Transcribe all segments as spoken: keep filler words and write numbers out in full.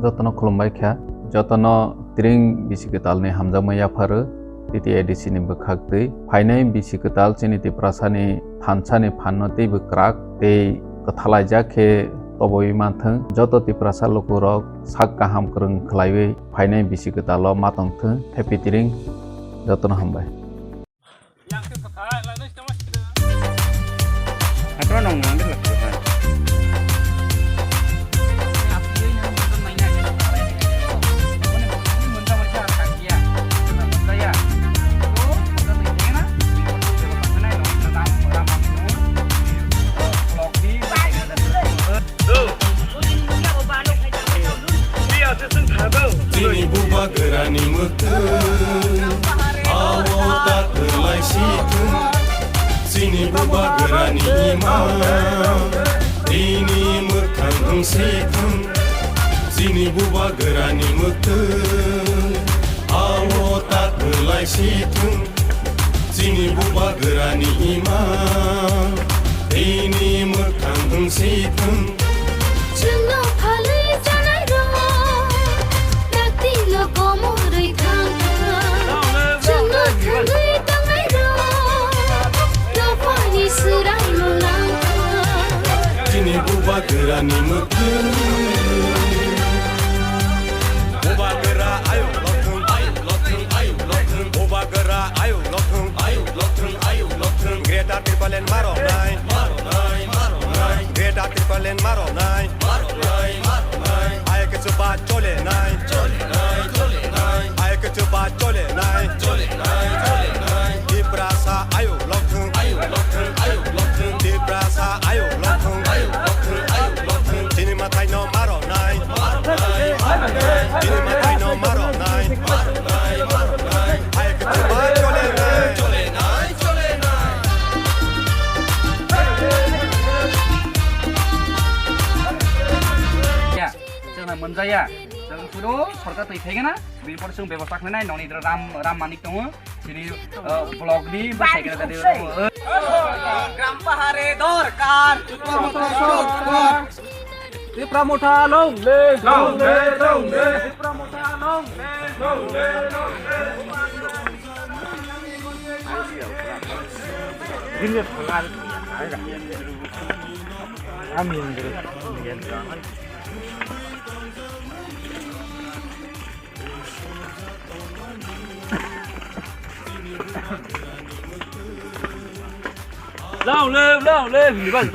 Jotono khulumbai kha, jotono tring bisi kwtalni hamjakma yapharu T T A D C ni bwkhak twi. Phainai bisi kwtal chini Tiprasani thansani phanno teibo kwrak tei kwthalaijak khe toboi manthwng. Joto Tiprasa lukurok sak kaham kwrwng khlaiwi phainai bisi kwtalo ma tongthwng. Happy tring jotono hambai. Yang ke pakai, lalu sudah mas kita. Atau nong nang dia lah. Chini bubagrani mwktwng, awo ta kwlai si thung. Chini bubagrani ima, tini mwkhang wng si thung. Chini bubagrani mwktwng, awo ta kwlai si thung. Chini bubagrani ima, tini mwkhang wng si thung. Chwngno phalwi chanairok, daktino komorwi thangkha. Chwngno thangwi tongnairok, dophani swraino langkha. Chini bubagrani mwktwng. Bubagra ayuk lokthwng, ayuk lokthwng, ayuk lokthwng. Bubagra ayuk lokthwng, ayuk lokthwng, ayuk lokthwng. Greater Tipraland maroknai, maroknai, maroknai. Greater Tipraland maroknai, maroknai, maroknai. Ayuk chuba cholenai, cholenai, cholenai. Ayuk chuba cholenai, cholenai, cholenai. Tiprasa ayuk lokthwng, ayuk lokthwng, ayuk lokthwng. Tiprasa ayuk lokthwng, ayuk lokthwng, ayuk lokthwng. Chini mwtaino maroknai, maroknai, maroknai. Chini mwtaino maroknai, maroknai, maroknai. Ayuk chuba cholenai, cholenai, cholenai. Ya, chwngno mwnjaya. Chwng phuru sorkar twi phaigana, bini por chwng bebosta khlainai, nokni ram, ram manik tongo. Chini, uh, block ni ba secretary tongo. Gram pahare dorkar. Tipra Motha long live, long live, long live. Tipra Motha long live, long live, long live. Long live, long live, ni bai.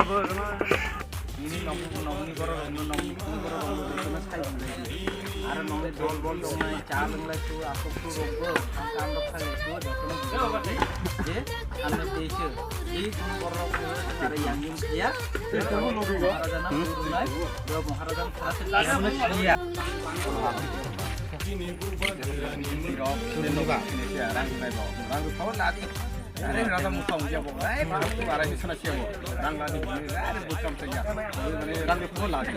Nini nokni, nokni borok rokno, nokni borok rokno jotono sai hwnlai di. Aro nokni dol bol tongnai, cha lwnglai su, aswk su rokbo, ang kam rok sai su, jotono bujai di. Je, ang no tei se, tei borok rok are yang yang ya. Maharaja na purunai, Maharaja na purunai ya. Rang bai bo, rang bai bo, ladi. Are raja musa ungya bo, ai, ba, tu arai ni sana siya bo. Rang ladi bo, are bo kam tanya. Mane rang ko ladi.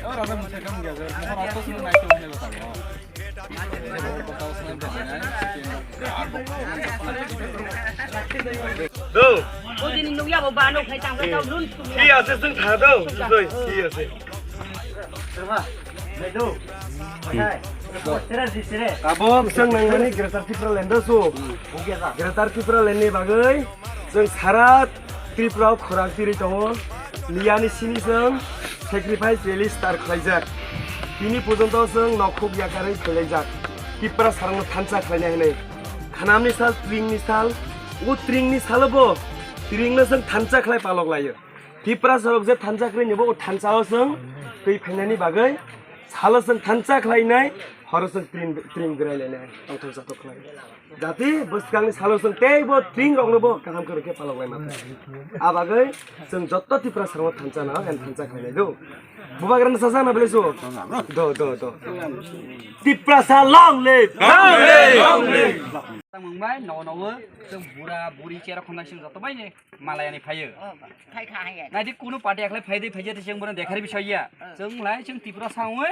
O raja musa kam gya, mo rato sunu nai to ne lo ta bo. Do. O dini nungya bo ba no khai tang ta lun tu. Ki ase sung tha do, soi, ki ase. Tabuk chwng nangmani Greater Tipraland o su. Greater Tipraland ni bagwi chwng sara Tripura o khorang tiri tongo. Miyani sini chwng sacrifice rally start khlaijak. Tini porjonto chwng nokhuk yakarwi khailaijak. Tipra sarangno thansa khlainai hwnwi. Khanamni sal, tringni sal, o tringni salo bo tringno chwng thansa khlai palok laio. Tiprasa rok je thansa khlaini bo o thansa o chwng twi phainani bagwi salo chwng thansa khlainai, horo chwng tring, tring berai lainai, tongthok jathok khlai. Jati bwskangni salo chwng tei bo tring rokno bo kaham kwrwng khe palok lai mano. A bagwi chwng jotto Tiprasa rokno thansa nang, and thansa khlainai do. Bubagrano sasa na bele su? Do, do, do. Tiprasa long live! Long live! Long live! Tangmung bai, no, no, chwng bura, buri, chera khonai chwng joto bai ne. Malayani phaio. Oh, phai kha haiya. Naidi kunu party akhlai phaidi phaijadi chwng bono dekhari bisaiya. Oh. Chwng lai chwng Tripura sangwi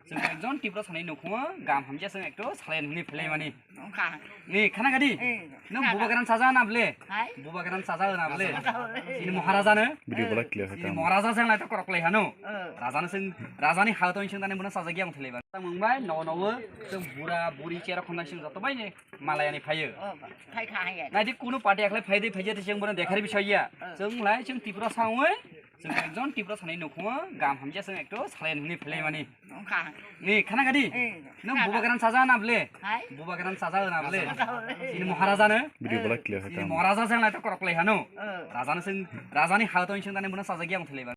Chwng ekjon Tiprasani nukhungo gam hamya chwng ekto salayan hwnwi phelaimani. Wngkha. Ni khana gadi? Eh, no khana. Bubagra saja na ble? Hai? Bubagra saja na ble? Saja. Ini Maharaja no? Video Eh. Belak clear Ini hai. Maharaja chwng lai to korok lai hano. Eh. Raja no chwng, Raja ni ha to chwng tani bono saja giang thlai ba. Tang mung bai no no wo chwng bura buri chera khonda chwng joto bai ne malayani phayo. Oh, phai kha hai. Nai di kuno party akhlai phai di phai je chwng bono dekhari bisoi ya. Eh. Chwng lai chwng Tiprasa oi. Chwng ekjon Tiprasani nukhungo gam hamya chwng ekto salayan hwnwi phelaimani. Wngkha. Ni khana gadi? Eh, No khana. Bubagra saja na ble? Hai? Bubagra saja na ble? Saja. Ini Maharaja no? Video belak clear hai. Ini Maharaja chwng lai to korok lai hano. Eh. Raja no chwng, Raja ni ha to chwng tani bono saja giang thlai ba.